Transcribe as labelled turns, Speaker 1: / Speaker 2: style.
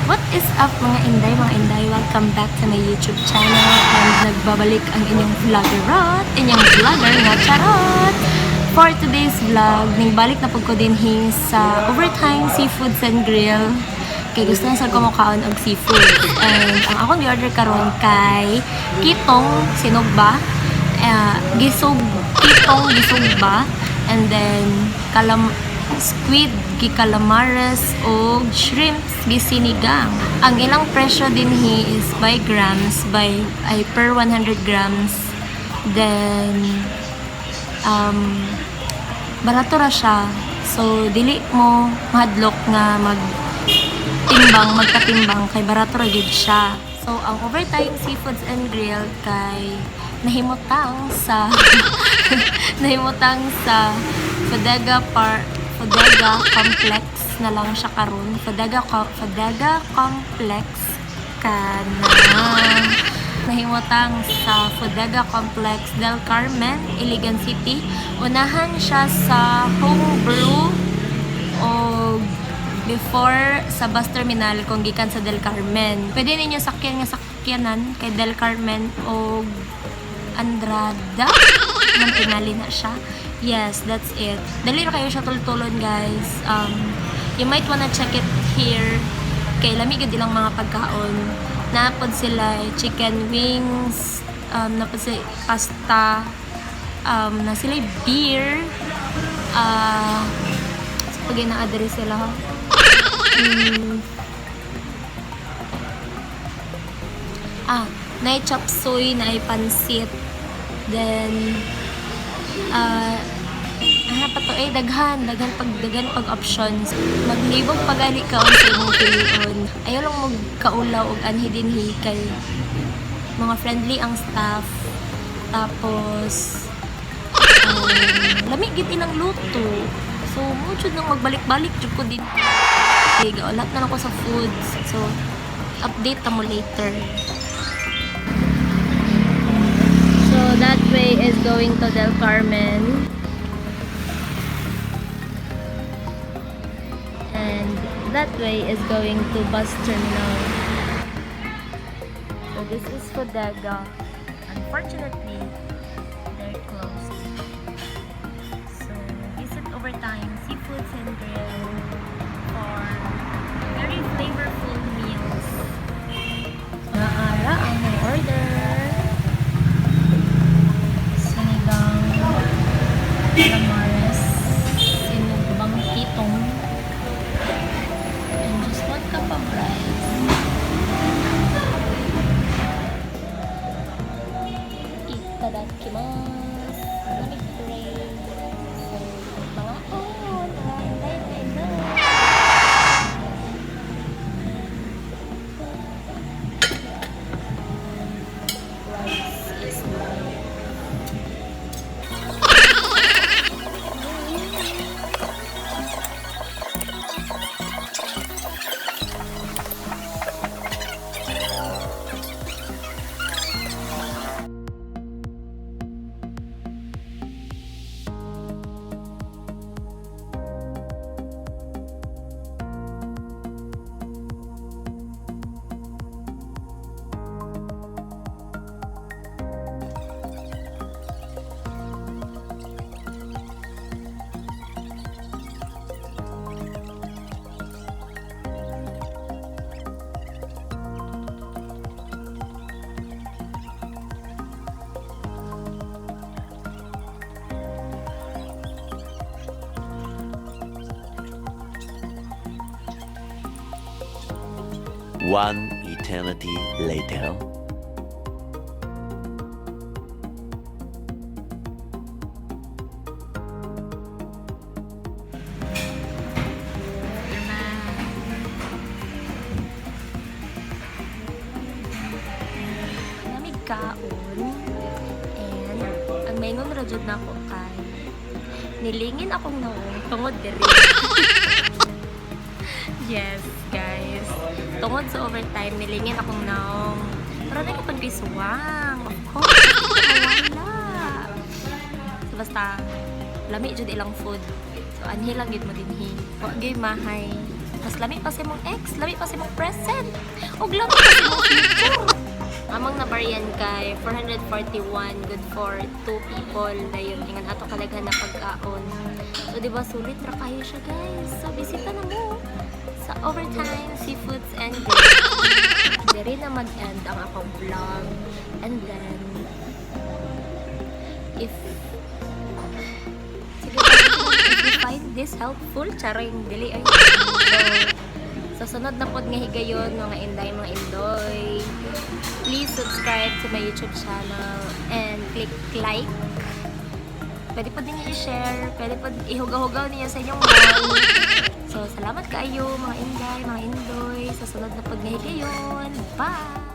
Speaker 1: What is up, mga inday, mga inday? Welcome back to my YouTube channel and nagbabalik ang inyong vloggerot, inyong vlogger nga charot! For today's vlog, balik na pud ko dinhi sa Overtime Seafoods and Grill. Kay gusto na sa ko mokaon og seafood. And ang akong gi-order karon kay kitong sinugba, gisug kitong gisugba, and then kalam squid gi calamares o shrimps gisinigang. Ang ilang presyo dinhi is by grams, by ay per 100 grams. Then barato ra siya. So dili mo mahadlok nga mag timbang, magkatimbang kay barato ra gyud siya. So ang Overtime Seafoods and Grill kay nahimutang sa Fodega Par Fodega Complex na lang siya karon. Fodega Complex kana nahimutang sa Fodega Complex, Del Carmen, Iligan City. Unahan siya sa Homebrew o before sa bus terminal kung gikan sa Del Carmen. Pwede ninyo sakyan nga sakyanan kay Del Carmen o Andrada. Nang tingali na siya. Yes, that's it. Dali ra kayo siya tultulon, guys. You might wanna check it here. Kay lami gyud ilang mga pagkaon. Napod sila chicken wings, napod sila pasta, na sila beer, pag na-address sila. Nay chop suey, nay pansit. Then, ano pa to? Eh, daghan pag options. Maglibog pagali ka sa imong pilion. Ayaw lang magkaulaw og anhi dinhi kay mga friendly ang staff. Tapos, lami gid ilang luto. So, mo jud nang magbalik-balik jud ko din. Okay, lahat na lang ko sa foods. So, update ta mo later. So, that way is going to Del Carmen. And that way is going to bus terminal. So, this is Fodega. Unfortunately, they're closed. So, visit Overtime Seafoods and Grill for very flavorful meals. Naara ang may order. Sinigang, calamares, sinugbang kitong, and just one cup of rice. Itadakimasu. Lamig pray. So, mga on, mga inday, mga inday. Rice is life.
Speaker 2: One eternity later.
Speaker 1: Lamig kaon. And ang maingon ra jud nako kay nilingin akong naong tungod diri. Yes, guys. Tungod sa Overtime, nilingin akong naong. Pero nagkapagkisuwang. Of course, wala. So, basta, lami jud ilang food. So, anhi lang gid mo dinhi. Wa gyud mahay. Mas lami pa sa imong ex, lami pa sa imong present, ug lami pa sa imong future. Among nabaryan kay 441, good for two people dayon ingon ato kadaghan na pagkaon. So di ba sulit ra kayo siya, guys. So bisita na mo sa Overtime Seafoods and Grill. Diri na mag-end ang akong vlog. And then if sige, if you find this helpful, charing, dili ay. So, sa sunod na pod nga higayon, mga inday, mga indoy, please subscribe to my YouTube channel and click like. Pwede po din i-share, pwede po ihugaw-hugaw niya sa inyong wall. So, salamat kaayo, mga inday, mga indoy. Sa sunod na pod nga higayon. Bye!